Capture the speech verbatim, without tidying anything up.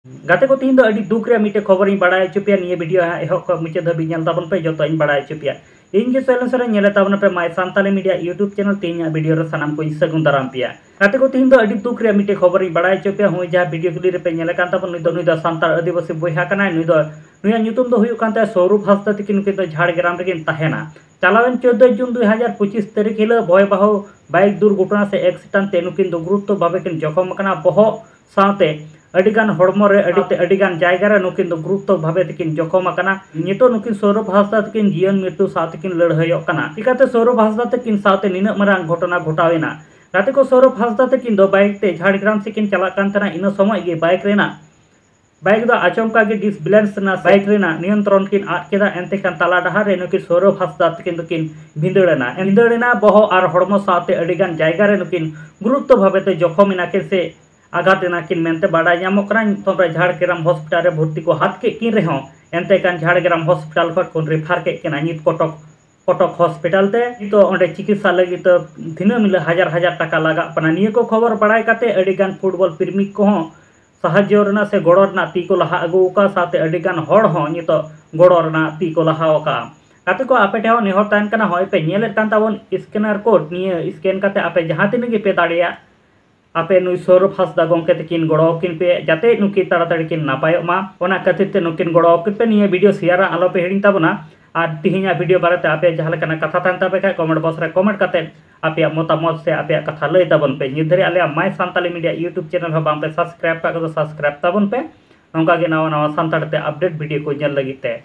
ᱜᱟᱛᱮ ᱠᱚ, ᱛᱤᱦᱤᱧ ᱫᱚ ᱟᱹᱰᱤ ᱫᱩᱠ ᱨᱮᱭᱟᱜ ᱢᱤᱫᱴᱮᱡ ᱠᱷᱚᱵᱚᱨᱤᱧ ᱵᱟᱲᱟᱭ ᱦᱚᱪᱚ ᱯᱮᱭᱟ᱾ ᱱᱤᱭᱟᱹ ᱵᱷᱤᱰᱤᱭᱳ ᱦᱟᱸᱜ ᱮᱦᱚᱵ ᱠᱷᱚᱱ ᱢᱩᱪᱟᱹᱫ ᱫᱷᱟᱹᱵᱤᱡ ᱧᱮᱞ ᱛᱟᱵᱚᱱ ᱯᱮ, ᱡᱚᱛᱚᱧ ᱵᱟᱲᱟᱭ ᱦᱚᱪᱚ ᱯᱮᱭᱟ᱾ ᱤᱧ ᱜᱮ ᱥᱚᱭᱞᱮᱱ ᱥᱚᱨᱮᱱ, ᱧᱮᱞᱮᱫ ᱛᱟᱵᱚᱱ ᱯᱮ My Santali Media YouTube channel᱾ ᱛᱤᱦᱤᱧᱟᱜ ᱵᱷᱤᱰᱤᱭᱳ ᱨᱮ ᱥᱟᱱᱟᱢ ᱠᱚᱧ ᱥᱟᱹᱜᱩᱱ ᱫᱟᱨᱟᱢ ᱯᱮᱭᱟ᱾ ᱜᱟᱛᱮ ᱠᱚ, ᱛᱤᱦᱤᱧ ᱫᱚ ᱟᱹᱰᱤ ᱫᱩᱠ ᱨᱮᱭᱟᱜ ᱢᱤᱫᱴᱮᱡ ᱠᱷᱚᱵᱚᱨᱤᱧ ᱵᱟᱲᱟᱭ ᱦᱚᱪᱚ ᱯᱮᱭᱟ᱾ ᱦᱚᱸᱜᱼᱚᱭ ᱡᱟᱦᱟᱸ ᱵᱷᱤᱰᱤᱭᱳ ᱠᱞᱤᱯ ᱨᱮᱯᱮ ᱧᱮᱞᱮ ᱠᱟᱱ ᱛᱟᱵᱚᱱ, ᱱᱩᱭ ᱫᱚ, ᱱᱩᱭ ᱫᱚ ᱥᱟᱱᱛᱟᱲ ᱟᱹᱫᱤᱵᱟᱹᱥᱤ ᱵᱚᱭᱦᱟ ᱠᱟᱱᱟᱭ᱾ ᱱᱩᱭ ᱫᱚ, ᱱᱩᱭᱟᱜ ᱧᱩᱛᱩᱢ ᱫᱚ ᱦᱩᱭᱩᱜ ᱠᱟᱱ ᱛᱟᱭᱟ ᱥᱚᱣᱨᱚᱵᱷ ᱦᱟᱸᱥᱫᱟ ᱛᱤᱠᱤᱱ᱾ ᱱᱩᱠᱤᱱ ᱫᱚ ᱡᱷᱟᱲᱜᱨᱟᱢ ᱨᱮᱠᱤᱱ ᱛᱟᱦᱮᱱᱟ᱾ ᱪᱟᱞᱟᱣᱮᱱ ᱪᱳᱫᱫᱳᱭ ᱡᱩᱱ ᱫᱩ ᱦᱟᱡᱟᱨ ᱯᱚᱸᱪᱤᱥ ᱛᱟᱹᱨᱤᱠᱷ ᱦᱤᱞᱳᱜ ᱵᱷᱚᱭᱵᱟᱦᱚ ᱵᱟᱭᱤᱠ ᱫᱩᱨᱜᱷᱚᱴᱚᱱᱟ ᱥᱮ ᱮᱠᱥᱤᱰᱮᱱᱴ ᱛᱮ ᱱᱩᱠᱤᱱ ᱫᱚ ᱜᱩᱨᱩᱛᱚᱨ ᱵᱷᱟᱵᱮ ᱠᱤᱱ ᱡᱚᱠᱷᱚᱢ ᱟᱠᱟᱱᱟ᱾ ᱵᱚᱦᱚᱜ ᱥᱟᱶᱛᱮ ᱟᱹᱰᱤᱜᱟᱱ ᱦᱚᱲᱢᱚ ᱨᱮ, ᱟᱹᱰᱤ, ᱟᱹᱰᱤᱜᱟᱱ ᱡᱟᱭᱜᱟ ᱨᱮ ᱱᱩᱠᱤᱱ ᱫᱚ ᱜᱩᱨᱩᱛᱚᱨ ᱵᱷᱟᱵᱮ ᱛᱮᱠᱤᱱ ᱡᱚᱠᱷᱚᱢ ᱟᱠᱟᱱᱟ᱾ ᱱᱤᱛᱚᱜ ᱱᱩᱠᱤᱱ ᱥᱚᱣᱨᱚᱵᱷ ᱦᱟᱸᱥᱫᱟ ᱛᱟᱹᱠᱤᱱ ᱡᱤᱭᱚᱱ ᱢᱨᱤᱛᱭᱩ ᱥᱟᱶ ᱛᱮᱠᱤᱱ ᱞᱟᱹᱲᱦᱟᱹᱭᱚᱜ ᱠᱟᱱᱟ᱾ ᱪᱤᱠᱟᱹᱛᱮ ᱥᱚᱣᱨᱚᱵᱷ ᱦᱟᱸᱥᱫᱟ ᱛᱟᱹᱠᱤᱱ ᱥᱟᱶᱛᱮ ᱱᱤᱱᱟᱹᱜ ᱢᱟᱨᱟᱝ ᱜᱷᱚᱴᱚᱱᱟ ᱜᱷᱚᱴᱟᱣ ᱮᱱᱟ? ᱜᱟᱛᱮ ᱠᱚ, ᱥᱚᱣᱨᱚᱵᱷ ᱦᱟᱸᱥᱫᱟ ᱛᱟᱹᱠᱤᱱ ᱫᱚ ᱵᱟᱭᱤᱠ ᱛᱮ ᱡᱷᱟᱲᱜᱨᱟᱢ ᱥᱮᱫ ᱠᱤᱱ ᱪᱟᱞᱟᱜ ᱠᱟᱱ ᱛᱟᱦᱮᱱᱟ᱾ ᱤᱱᱟᱹ ᱥᱚᱢᱚᱭ ᱜᱮ ᱵᱟᱭᱤᱠ ᱨᱮᱱᱟᱜ, ᱵᱟᱭᱤᱠ ᱫᱚ ᱟᱪᱚᱢᱠᱟ ᱜᱮ ᱰᱤᱥᱵᱮᱞᱮᱱᱥ ᱮᱱᱟ᱾ ᱵᱟᱭᱤᱠ ᱨᱮᱱᱟᱜ ᱱᱤᱭᱚᱱᱛᱨᱚᱱ ᱠᱤᱱ ᱟᱫ ᱠᱮᱫᱟ᱾ ᱮᱱᱛᱮ ᱠᱷᱟᱱ ᱛᱟᱞᱟ ᱰᱟᱦᱟᱨ ᱨᱮ ᱱᱩᱠᱤᱱ ᱥᱚᱣᱨᱚᱵᱷ ᱦᱟᱸᱥᱫᱟ ᱛᱟᱹᱠᱤᱱ ᱫᱚᱠᱤᱱ ᱵᱷᱤᱸᱫᱟᱹᱲ ᱮᱱᱟ᱾ ᱵᱷᱤᱸᱫᱟᱹᱲ ᱮᱱᱟ, ᱵᱚᱦᱚᱜ ᱟᱨ ᱦᱚᱲᱢᱚ ᱥᱟᱶᱛᱮ ᱟᱹᱰᱤᱜᱟᱱ ᱡᱟᱭᱜᱟ ᱨᱮ ᱱᱩᱠᱤᱱ ᱜᱩᱨᱩᱛᱚᱨ ᱵᱷᱟᱵᱮ ᱛᱮ ᱡᱚᱠᱷᱚᱢ ᱮᱱᱟ ᱠᱤᱱ ᱥᱮ ᱟᱜᱷᱟᱛ ᱮᱱᱟ ᱠᱤᱱ ᱢᱮᱱᱛᱮ ᱵᱟᱰᱟᱭ ᱧᱟᱢᱚᱜ ᱠᱟᱱᱟ᱾ ᱱᱤᱛᱚᱜ ᱫᱚ ᱡᱷᱟᱲᱜᱨᱟᱢ ᱦᱚᱥᱯᱤᱴᱟᱞ ᱨᱮ ᱵᱷᱚᱨᱛᱤ ᱠᱚ ᱦᱟᱛ ᱠᱮᱫ ᱠᱤᱱ ᱨᱮᱦᱚᱸ, ᱮᱱᱛᱮ ᱠᱷᱟᱱ ᱡᱷᱟᱲᱜᱨᱟᱢ ᱦᱚᱥᱯᱤᱴᱟᱞ ᱠᱷᱚᱱ ᱠᱚ ᱨᱮᱯᱷᱟᱨ ᱠᱮᱫ ᱠᱤᱱᱟ ᱱᱤᱛ ᱠᱚᱴᱚᱠ, ᱠᱚᱴᱚᱠ ᱦᱚᱥᱯᱤᱴᱟᱞ ᱛᱮ᱾ ᱱᱤᱛᱚᱜ ᱚᱸᱰᱮ ᱪᱤᱠᱤᱛᱥᱟ ᱞᱟᱹᱜᱤᱫ ᱛᱮ ᱫᱤᱱᱟᱹᱢ ᱦᱤᱞᱳᱜ ᱦᱟᱡᱟᱨ ᱦᱟᱡᱟᱨ ᱴᱟᱠᱟ ᱞᱟᱜᱟᱜ ᱠᱟᱱᱟ᱾ ᱱᱤᱭᱟᱹ ᱠᱚ ᱠᱷᱚᱵᱚᱨ ᱵᱟᱲᱟᱭ ᱠᱟᱛᱮ ᱟᱹᱰᱤᱜᱟᱱ ᱯᱷᱩᱴᱵᱚᱞ ᱯᱨᱮᱢᱤᱠ ᱠᱚᱦᱚᱸ ᱥᱟᱦᱟᱡᱽᱡᱚ ᱨᱮᱱᱟᱜ ᱥᱮ ᱜᱚᱲᱚ ᱨᱮᱱᱟᱜ ᱛᱤ ᱠᱚ ᱞᱟᱦᱟ ᱟᱹᱜᱩ ᱟᱠᱟᱫᱼᱟ, ᱥᱟᱶᱛᱮ ᱟᱹᱰᱤᱜᱟᱱ ᱦᱚᱲ ᱦᱚᱸ ᱱᱤᱛᱚᱜ ᱜᱚᱲᱚ ᱨᱮᱱᱟᱜ ᱛᱤ ᱠᱚ ᱞᱟᱦᱟ ᱟᱠᱟᱫᱼᱟ᱾ ᱜᱟᱛᱮ ᱠᱚ, ᱟᱯᱮ ᱴᱷᱮᱱ ᱦᱚᱸ ᱱᱮᱦᱚᱨ ᱛᱟᱦᱮᱱ ᱠᱟᱱᱟ, ᱦᱚᱸᱜᱼᱚᱭ ᱯᱮ ᱧᱮᱞᱮᱫ ᱠᱟᱱ ᱛᱟᱵᱚᱱ ᱥᱠᱮᱱᱟᱨ ᱠᱳᱰ, ᱱᱤᱭᱟᱹ ᱥᱠᱮᱱ ᱠᱟᱛᱮ ᱟᱯᱮ ᱡᱟᱦᱟᱸ ᱛᱤᱱᱟᱹᱜ ᱜᱮᱯᱮ ᱫᱟᱲᱮᱭᱟᱜ, ᱟᱯᱮ ᱱᱩᱭ ᱥᱚᱣᱨᱚᱵᱷ ᱦᱟᱸᱥᱫᱟ ᱜᱚᱢᱠᱮ ᱛᱟᱹᱠᱤᱱ ᱜᱚᱲᱚ ᱟᱹᱠᱤᱱ ᱯᱮ, ᱡᱟᱛᱮ ᱱᱩᱠᱤᱱ ᱛᱟᱲᱟᱛᱟᱲᱤ ᱠᱤᱱ ᱱᱟᱯᱟᱭᱚᱜ ᱢᱟ᱾ ᱚᱱᱟ ᱠᱷᱟᱹᱛᱤᱨ ᱛᱮ ᱱᱩᱠᱤᱱ ᱜᱚᱲᱚ ᱟᱹᱠᱤᱱ ᱯᱮ᱾ ᱱᱤᱭᱟᱹ ᱵᱷᱤᱰᱤᱭᱳ ᱥᱮᱭᱟᱨ ᱟᱞᱚ ᱯᱮ ᱦᱤᱲᱤᱧ ᱛᱟᱵᱚᱱᱟ᱾ ᱟᱨ ᱛᱤᱦᱤᱧᱟᱜ ᱵᱷᱤᱰᱤᱭᱳ ᱵᱟᱨᱮᱛᱮ ᱟᱯᱮᱭᱟᱜ ᱡᱟᱦᱟᱸ ᱞᱮᱠᱟᱱᱟᱜ ᱠᱟᱛᱷᱟ ᱛᱟᱦᱮᱱ ᱛᱟᱯᱮ ᱠᱷᱟᱡ, ᱠᱚᱢᱮᱱᱴ ᱵᱚᱠᱥ ᱨᱮ ᱠᱚᱢᱮᱱᱴ ᱠᱟᱛᱮ ᱟᱯᱮᱭᱟᱜ ᱢᱚᱛᱟᱢᱚᱛ ᱥᱮ ᱟᱯᱮᱭᱟᱜ ᱠᱟᱛᱷᱟ ᱞᱟᱹᱭ ᱛᱟᱵᱚᱱ ᱯᱮ᱾ ᱱᱤᱛ ᱫᱷᱟᱹᱨᱤᱡ ᱟᱞᱮᱭᱟᱜ My Santali Media YouTube channel ᱦᱚᱸ ᱵᱟᱝ ᱯᱮ ᱥᱟᱵᱥᱠᱨᱟᱭᱤᱵ ᱠᱟᱜ ᱠᱚᱫᱚ ᱥᱟᱵᱥᱠᱨᱟᱭᱤᱵ ᱛᱟᱵᱚᱱ ᱯᱮ, ᱱᱚᱝᱠᱟ ᱜᱮ ᱱᱟᱣᱟ ᱱᱟᱣᱟ ᱥᱟᱱᱛᱟᱲ ᱛᱮ ᱟᱯᱰᱮᱴ ᱵᱷᱤᱰᱤᱭᱳ ᱠᱚ ᱧᱮᱞ ᱞᱟᱹᱜᱤᱫ ᱛᱮ᱾